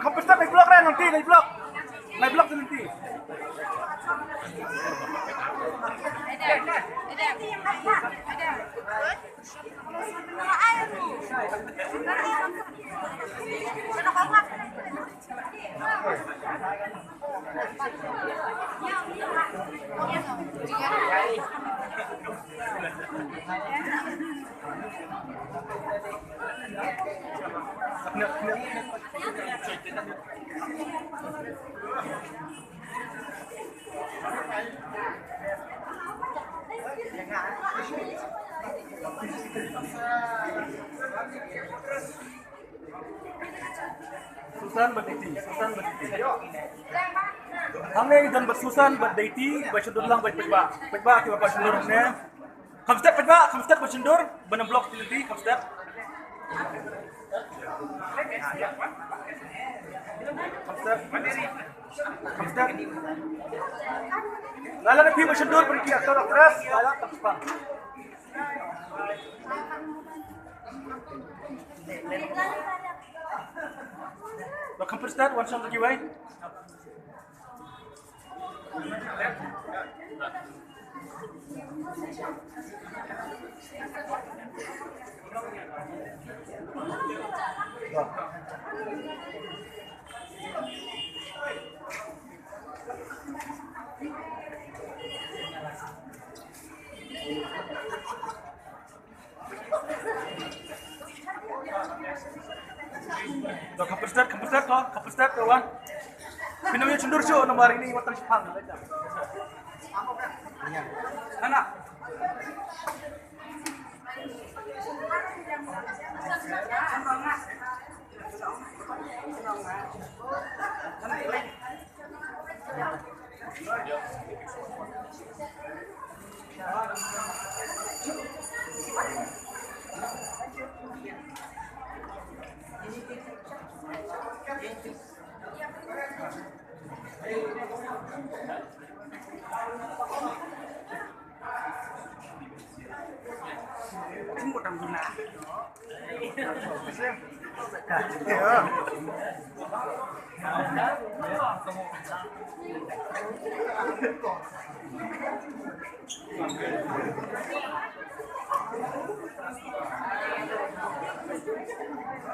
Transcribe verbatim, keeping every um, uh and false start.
Kham pyrshah, nai block re, nanti nai block. Nai block nanti. Susan bad Daiti, Susan bad Daiti. Hangne ngi don bad Susan bad Daiti, ba shyndur lang bad paidbah. Paidbah kiba kwah shyndur hangne. Kham step paidbah, kham step ba shyndur, ban ym block ti lynti, kham step. Kham step. Kham step. Lada phi ba shyndur, phi ki actor actress, lada kham step. Ba kham pyrshah, wan shong kiwei. To, kham pyrshah, kham pyrshah, to, kham pyrshah, to, wan. Phin ym ïa shyndur shuh, namar ini wat tang shipang. Anak.